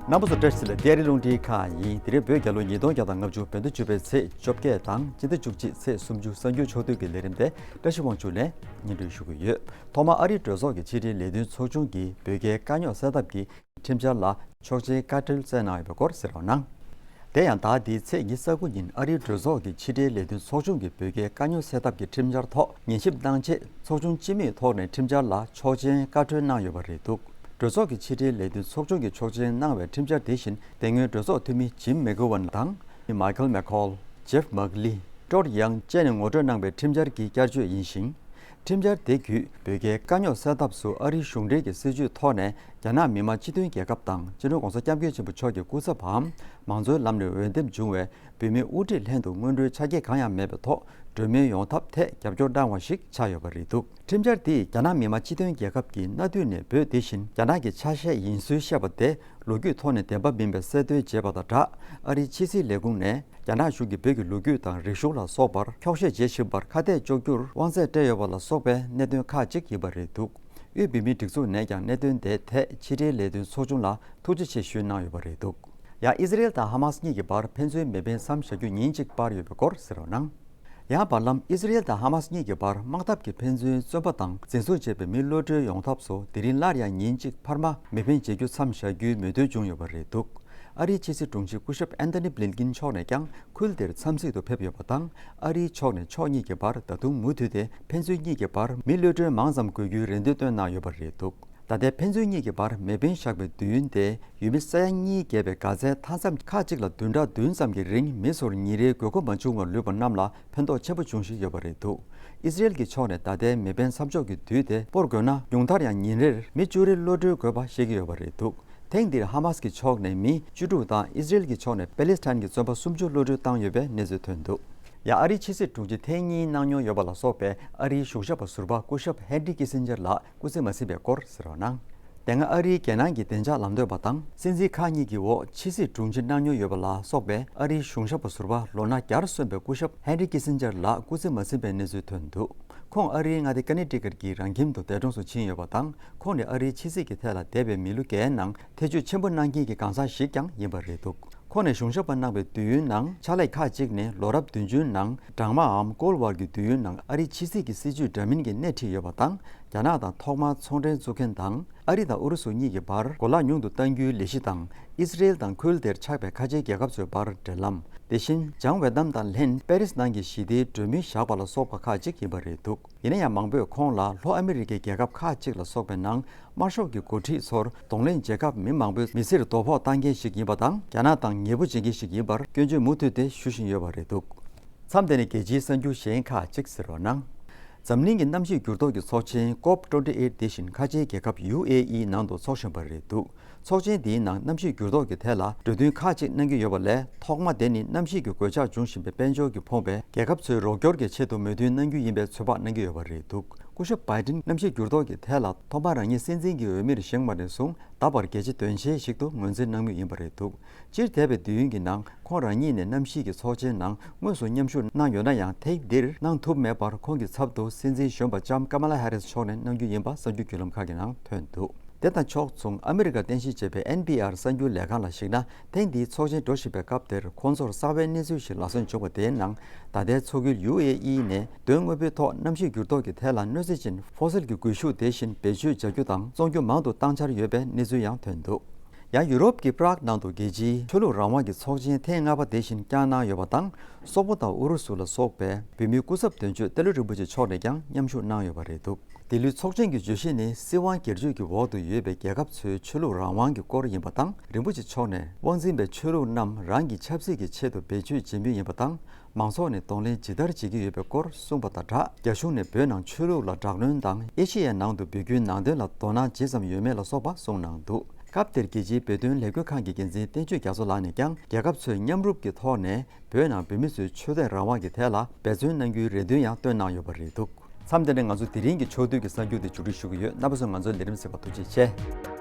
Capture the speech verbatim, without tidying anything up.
རྣམ་པ་ཚོ་བཀྲ་ཤིས་བདེ་ལེགས། ཨ་རི་རླུང་འཕྲིན་ཁང་ཡིན། དེ་རིང་བོད་རྒྱལ་ལོ་ཉིས་སྟོང་བརྒྱ་དང་ལྔ་བཅུ་བོད་ཟླ་བཅུ་པའི་ཚེས་བཅོ་བརྒྱད་དང་སྤྱི་ཟླ་བཅུ་གཅིག་ཚེས་སུམ་ཅུ་གསར་འགྱུར་ཕྱོགས་བསྡུས་ཀྱི་ལས་རིམ་དེ་བཀྲ་ཤིས་དབང་ཕྱུག་ལས་སྙན་སྒྲོན་ཞུ་གི་ཡོད། ཐོག་མར་ཨ་རིའི་གྲོས་ཚོགས་ཀྱི་ཕྱི་དྲིལ་ལས་དོན་ཚོགས་ཆུང་གིས་བོད་རྒྱའི་དཀའ་རྙོག་སེལ་ཐབས་ཀྱི་ཁྲིམས་འཆར་ལ་ཆོག་མཆན་བཀའ་འཁྲོལ་བསྩལ་གནང་ཡོད་པའི་སྐོར་གསན་རོགས་གནང་། དེ་ཡང་ཟླ་འདིའི་ཚེས་ཉི་ཤུ་རྩ་དགུ་ཉིན་ཨ་རིའི་གྲོས་ཚོགས་ཀྱི་ཕྱི་དྲིལ་ལས་དོན་ཚོགས་ཆུང་གིས་བོད་རྒྱའི་དཀའ་རྙོག་སེལ་ཐབས་ཀྱི་ཁྲིམས་འཆར་ཐོག་ཉན་ཞིབ་གནང་རྗེས། ཚོགས་ཆུང་སྤྱི་མོས་ཐོག་ནས་ཁྲིམས་འཆར་ལ་ཆོག་མཆན་བཀའ་འཁྲོལ་གནང་ཡོད་པ་རེད་འདུག་གྲོས་ཚོགས་ཀྱི་ཕྱི་དྲིལ་ལས་དོན་ཚོགས་ཆུང་གིས་ཆོག་མཆན་གནང་བའི་ཁྲིམས་འཆར་དེ་བཞིན་དེ་སྔོན་གྲོས་ཚོགས་འཐུས་མི་ཇིམ་མེག་གོ་ཝན་དང་མའི་ཁལ་མེག་ཁོལ། ཇེབ་མག་ལི། ཀྲོད་ཡང་བཅས་ནས་ངོ་སྤྲོད་གནང་བའི་ཁྲིམས་འཆར་གྱི་བསྐྱར་བཅོས་ཡིན་ཞིང་། ཁྲིམས་འཆར་དེ་བརྒྱུད་བོད་རྒྱའི་དཀའ་རྙོག་སེལ་ཐབས་སུ་ཨ་རིའི་གཞུང་འབྲེལ་གྱི་སྲིད་བྱུས་ཐོག་ནས་རྒྱ་ནག་མི་དམངས་སྤྱི་མཐུན་རྒྱལ་ཁབ་དང་སྤྱི་ནོར་༸གོང་ས་༸སྐྱབས་མགོན་ཆེན་པོ་མཆོག་གི་སྐུ་ཚབ་བམ་མང་གཙོའི་ལམ་ནས་འོས་འདེམས་བྱུང་བའི་བོད་མིའི་དབུ་ཁྲིད་ལྷན་དུ་སྔོན་འགྲོའི་ཆ་རྐྱེན་གང་ཡང་མེད་པའི་ཐོག་གྲོས་མོལ་ཡོང་ཐབས་ཐད་རྒྱབ་སྐྱོར་གནང་བ་ཞིག་ཆགས་ཡོད་པ་རེད་འདུག་ཁྲིམས་འཆར་དེས་རྒྱ་ནག་མི་དམངས་སྤྱི་མཐུན་རྒྱལ་ཁབ་ཀྱི་གནའ་དུས་ནས་བོད་དེ་བཞིན་རྒྱ་ནག་གི་ཆ་ཤས་ཡིན་ཚུལ་བཤད་པ་དེ་ལོ་རྒྱུས་ཐོག་ནས་བདེན་པ་མིན་པའི་གསལ་སྟོན་བྱས་པ་དང་སྦྲགས། ཨ་རིའི་ཕྱི་སྲིད་ལས་ཁུངས་ནས་རྒྱ་ནག་གཞུང་གིས་བོད་ཀྱི་ལོ་རྒྱུས་དང་རིག་གཞུང་ལ་སོགས་པར་འཁྱོག་བཤད་བྱེད་བཞིན་པར་ཁ་གཏད་གཅོག་རྒྱུར་དབང་ཚད་སྤྲད་ཡོད་པ་ལ་སོགས་པའི་གནད་དོན་ཁག་ཅིག་ཡིན་པ་རེད་འདུག་དབུས་བོད་མིའི་སྒྲིག་འཛུགས་ནས་ཀྱང་གནད་དོན་དེའི་ཐད་ཕྱི་དྲིལ་ལས་དོན་ཚོགས་ཆུང་ལ་ཐུགས་རྗེ་ཆེ་ཞུས་གནང་ཡོད་པ་རེད་འདུག་ཡང་ཨི་ཟི་རེལ་དང་ཧ་མ་སི་གཉིས་ཀྱི་བར་ཕན་ཚུན་མེ་འཕེན་མཚམས་བཞག་རྒྱུ་ཉིན་གཅིག་སྤར་ཡོད་པའི་སྐོར་གསན་རོགས་གནང་། ཡང་བར་ལམ་ཨི་ཟི་རེལ་དང་ཧ་མ་སི་གཉིས་ཀྱི་བར་དམག་འཐབ་ཀྱི་ཕན་ཚུན་བཙོན་པ་དང་འཛིན་བཟུང་བྱས་པའི་མི་གློད་གྲོལ་ཡོང་ཐབས་སུ་དེ་རིང་སླར་ཡང་ཉིན་གཅིག་འཕར་མ་མེ་འཕེན་བྱེད་རྒྱུ་མཚམས་བཞག་རྒྱུའི་མོས་མཐུན་བྱུང་ཡོད་པ་རེད་འདུག་ཨ་རིའི་ཕྱི་སྲིད་དྲུང་ཆེ་སྐུ་ཞབས་ཨན་ཐོ་ནི་བྷི་ལིན་ཀིན་མཆོག་ནས་ཀྱང་ཁུལ་དེར་འཚམས་གཟིགས་དུ་ཕེབས་ཡོད་པ་དང་། ཨ་རིའི་ཕྱོགས་ནས་ཕྱོགས་གཉིས་ཀྱི་བར་ད་དུང་མུ་མཐུད་དེ་ཕན་ཚུན་གཉིས་ཀྱི་བར་མི་གློད་གྲོལ་མང་ཙམ་དགོས་རྒྱུའི་རེ་འདུན་བཏོན་གནང་ཡོད་པ་རེད་འདུག་ད་ལྟའི་ཕན་ཚུན་གཉིས་ཀྱི་བར་མེ་འཕེན་བཞག་པའི་དུས་ཡུན་དེ་ཡུལ་མི་ས་ཡ་གཉིས་བརྒལ་བའི་གྷ་ཛའི་མཐའ་མཚམས་ཁག་ཅིག་ལ་བདུན་ཕྲག་བདུན་ཙམ་གྱི་རིང་མི་ཚོར་ཉིན་རེའི་དགོས་མཁོ་མ་བྱུང་བར་ལུས་པ་རྣམས་ལ་ཕན་ཐོགས་ཆེན་པོ་བྱུང་བཞིན་ཡོད་པ་རེད་འདུག་ཨི་ཟི་རེལ་གྱི་ཕྱོགས་ནས་ད་ལྟའི་མེ་འཕེན་མཚམས་འཇོག་གི་དུས་དེ་སྤོར་དགོས་ན་ཉུང་མཐར་ཡང་ཉིན་རེར་མི་བཅུ་རེ་གློད་གྲོལ་དགོས་པ་བཤད་ཀྱི་ཡོད་པ་རེད་འདུག་ཐེངས་འདིར་ཧ་མ་སི་གི་ཕྱོགས་ནས་མི་བཅུ་དྲུག་དང་ཨི་ཟི་རེལ་གྱི་ཕྱོགས་ནས་པེ་ལི་སི་ཐན་གྱི་བཙོན་པ་སུམ་ཅུ་གློད་གྲོལ་བཏང་ཡོད་པའི་གནས་ཚུལ་ཐོན་འདུག་ཡང་ཨ་རིའི་ཕྱི་སྲིད་དྲུང་ཆེ་ཐེངས་གཉིས་གནང་མྱོང་ཡོད་པ་ལ་སོགས་པའི་ཨ་རིའི་གཞུང་ཞབས་པ་ཟུར་པ་སྐུ་ཞབས་ཧན་རི་ཀི་སིན་ཇར་ལགས་སྐུ་ཚེ་མ་ཟིན་པའི་སྐོར་གསན་རོགས་གནང་། དེ་སྔ་ཨ་རིའི་རྒྱལ་ནང་གི་བདེ་འཇགས་ལམ་སྟོན་པ་དང་སྲིད་འཛིན་ཁག་གཉིས་ཀྱི་འོག་ཕྱི་སྲིད་དྲུང་ཆེ་གནང་མྱོང་ཡོད་པ་ལ་སོགས་པའི་ཨ་རིའི་གཞུང་ཞབས་པ་ཟུར་པ་ལོ་ན་བརྒྱར་སོན་པའི་སྐུ་ཞབས་ཧན་རི་ཀི་སིན་ཇར་ལགས་སྐུ་ཚེ་མ་ཟིན་པའི་གནས་ཚུལ་ཐོན་འདུག་ཁོང་ཨ་རིའི་མངའ་སྡེ་ཀ་ནེ་ཊི་ཀཊ་གྱི་རང་ཁྱིམ་དུ་འདས་གྲོངས་སུ་ཕྱིན་ཡོད་པ་དང་། ཁོང་ནི་ཨ་རིའི་ཕྱི་སྲིད་ཀྱི་ཐད་ལ་འདས་པའི་མི་ལོ་བརྒྱའི་ནང་ཐེ་བྱུས་ཆེན་པོ་གནང་མཁན་གྱི་གང་ཟག་ཞིག་ཀྱང་ཡིན་པ་རེད་འདུག་ཁོང་ནས་གཞུང་ཞབས་པ་གནང་བའི་དུས་ཡུན་ནང་ཕྱག་ལས་ཁག་ཅིག་ནི་ལོ་རབས་བདུན་ཅུའི་ནང་སྦྲང་མའམ་ཀོལ་ཝར་གྱི་དུས་ཡུན་ནང་ཨ་རིའི་ཕྱི་སྲིད་ཀྱི་སྲིད་ཇུས་འདྲ་མིན་གྱི་སྣེ་ཁྲིད་ཡོད་པ་དང་། རྒྱ་ནག་དང་ཐོག་མར་ཚོང་འབྲེལ་བཙུགས་མཁན་དང་། ཨ་རི་དང་ཨུ་རུ་སུ་གཉིས་ཀྱི་བར་གོ་ལག་ཉུང་དུ་གཏང་རྒྱུའི་ལས་གཞི་དང་། ཨི་སི་རེལ་དང་ཁུལ་དེར་ཆགས་པའི་ཁ་ཆེའི་རྒྱལ་ཁབ་ཚོའི་བར་འབྲེལ་ལམ། དེ་བཞིན་བྱང་ཝེ་ཏི་ནམ་དང་ལྷན་པེ་རིས་ནང་གི་ཞི་བདེའི་གྲོས་མོལ་བཞག་པ་ལ་སོགས་པ་ཁག་ཅིག་ཡིན་པ་རེད་འདུག་ཡིན་ན་ཡང་མང་པོས་ཁོང་ལ་ལྷོ་ཨ་མི་རི་ཀའི་རྒྱལ་ཁབ་ཁག་ཅིག་ལ་སོགས་པའི་ནང་དམར་ཤོག་གི་འགོ་ཁྲིད་ཚོར་གདོང་ལེན་བྱེད་སྐབས་མི་མང་པོས་མི་ཚེར་དོ་ཕོག་བཏང་མཁན་ཞིག་ཡིན་པ་དང་། རྒྱ་ནག་དང་ཉེ་པོ་བྱེད་མཁན་ཞིག་ཡིན་པར་སྐྱོན་བརྗོད་མུ་མཐུད་དེ་ཞུ་བཞིན་ཡོད་པ་རེད་འདུག་མཚམས་དེ་ནས་རྒྱལ་སྤྱིའི་གསར་འགྱུར་གཞན་ཁག་ཅིག་གསན་རོགས་གནང་། འཛམ་གླིང་གི་གནམ་གཤིས་འགྱུར་ལྡོག་གི་ཚོགས་ཆེན་ཀོབ་ཊུ་ཝེན་ཊི་ཨེཊ་དེ་བཞིན་ཁ་ཆེའི་རྒྱལ་ཁབ་ཡུ་ཨེ་ཨི་ནང་དུ་འཚོགས་བཞིན་པ་རེད་འདུག་ཚོགས་ཆེན་འདིའི་ནང་གནམ་གཤིས་འགྱུར་ལྡོག་གི་ཐད་ལ་གྲོས་མཐུན་ཁག་ཅིག་གནང་གི་ཡོད་པ་ལས། ཐོག་མ་དེ་ནི་གནམ་གཤིས་ཀྱི་གོད་ཆག་འབྱུང་བཞིན་པའི་དཔལ་འབྱོར་གྱིས་ཕོངས་པའི་རྒྱལ་ཁབ་ཚོའི་རོགས་སྐྱོར་གྱི་ཆེད་དུ་མོས་མཐུན་གནང་རྒྱུ་ཡིན་པའི་ཚོད་དཔག་གནང་གི་ཡོད་པ་རེད་འདུག་སྐུ་ཞབས་བྷའི་ཌེན་གནམ་གཤིས་འགྱུར་ལྡོག་གི་ཐད་ལ་ཐོག་མར་རང་ཉིད་སྲིད་འཛིན་གྱི་འོས་མིར་བཞེངས་པ་ནས་བཟུང་ད་བར་རྒྱལ་སྤྱི་དོན་ཆེན་ཞིག་ཏུ་ངོས་འཛིན་གནང་མུས་ཡིན་པ་རེད་འདུག་སྤྱིར་འདས་པའི་དུས་ཡུན་གྱི་ནང་ཁོང་རང་ཉིད་ནས་གནམ་གཤིས་ཀྱི་ཚོགས་ཆེན་ནང་དངོས་སུ་མཉམ་ཞུགས་གནང་ཡོད་ན་ཡང་། ཐེངས་འདིར་གནང་ཐུབ་མེད་པར་ཁོང་གི་ཚབ་ཏུ་སྲིད་འཛིན་གཞོན་པ་ལྕམ་ཀ་མ་ལ་ཧེ་རིས་མཆོག་ནས་གནང་རྒྱུ་ཡིན་པ་གསར་འགྱུར་བརྒྱུད་ལམ་ཁག་གི་ནང་ཐོན་འདུག་དེ་དང་ཕྱོགས་མཚུངས་ཨ་མི་རི་ཀར་རྟེན་གཞི་བྱས་པའི་ཨེན་པི་ཨར་གསར་འགྱུར་ལས་ཁང་ལ་གཞིགས་ན། ཐེངས་འདིའི་ཚོགས་ཆེན་འགྲོ་བཞིན་པའི་སྐབས་དེར་ཁོང་ཚོར་གསང་བའི་གནས་ཚུལ་ཞིག་ལག་སོན་བྱུང་བ་དེའི་ནང་། ད་ལྟའི་མཚོ་ཁུལ་ཡུ་ཨེ་ཨི་ནས་དོན་དངོས་པོའི་ཐོག་གནམ་གཤིས་འགྱུར་ལྡོག་གི་ཐད་ལ་གནོད་འཚེ་ཅན་ཧྥོ་སིལ་གྱི་སྒུལ་ཤུགས་དེ་བཞིན་བེད་སྤྱོད་བྱ་རྒྱུ་དང་བཙོང་རྒྱུ་མང་དུ་བཏང་འཆར་ཡོད་པའི་གནས་ཚུལ་ཡང་ཐོན་འདུག་ཡང་ཡུ་རོབ་ཀྱི་པྲག་ནང་དུ་རྒྱལ་སྤྱིའི་ཆོས་ལུགས་རང་དབང་གི་ཚོགས་ཆེན་ཐེངས་ལྔ་པ་དེ་བཞིན་བསྐྱངས་གནང་ཡོད་པ་དང་། སོག་པོ་དང་ཨུ་རུ་སུ་ལ་སོགས་པའི་བོད་མིའི་སྐུ་ཚབ་དོན་གཅོད་ཏེ་ལོ་རིན་པོ་ཆེ་མཆོག་ནས་ཀྱང་མཉམ་ཞུགས་གནང་ཡོད་པ་རེད་འདུག་དེ་ལོའི་ཚོགས་ཆེན་གྱི་བརྗོད་གཞི་ནི་སྲིད་དབང་སྒེར་གཅོད་ཀྱི་འོག་ཏུ་ཡོད་པའི་རྒྱལ་ཁབ་ཚོའི་ཆོས་ལུགས་རང་དབང་གི་སྐོར་ཡིན་པ་དང་། རིན་པོ་ཆེ་མཆོག་ནས་དབང་འཛིན་པའི་ཆོས་ལུགས་རྣམས་རང་གི་ཆབ་སྲིད་ཀྱི་ཆེད་དུ་བེད་སྤྱོད་བྱེད་མུས་ཡིན་པ་དང་། མང་ཚོགས་ནས་གདོང་ལེན་ཇི་ལྟར་བྱེད་ཀྱི་ཡོད་པའི་སྐོར་གསུངས་པ་དང་སྦྲགས། རྒྱ་གཞུང་ནས་བོད་ནང་ཆོས་ལུགས་ལ་དྲག་གནོན་དང་། ཨེ་ཤེ་ཡའི་ནང་དུ་བོད་བརྒྱུད་ནང་བསྟན་ལ་དོ་སྣང་ཇི་ཙམ་ཡོད་མེད་ལ་སོགས་པ་གསུངས་གནང་འདུག་སྐབས་དེར་རྒྱལ་སྤྱིའི་བོད་དོན་ལས་འགུལ་ཁང་གི་འགན་འཛིན་བསྟན་ཆོས་རྒྱ་མཚོ་ལགས་ནས་ཀྱང་། རྒྱལ་ཁབ་ཚོས་མཉམ་རུབ་ཀྱི་ཐོག་ནས་བོད་ནང་བོད་མི་ཚོའི་ཆོས་དད་རང་དབང་གི་ཐད་ལ་འབད་བརྩོན་གནང་རྒྱུའི་རེ་འདུན་ཡང་བཏོན་གནང་ཡོད་པ་རེད་འདུག་མཚམས་འདི་ནས་ང་ཚོ་དེ་རིང་གི་ཕྱོགས་བསྡུས་ཀྱི་གསར་འགྱུར་དེ་མཇུག་སྒྲིལ་ཞུ་གི་ཡོད། རྣམ་པ་ཚོས་ང་ཚོའི་ལས་རིམ་གསན་པར་ཐུགས་རྗེ་ཆེ།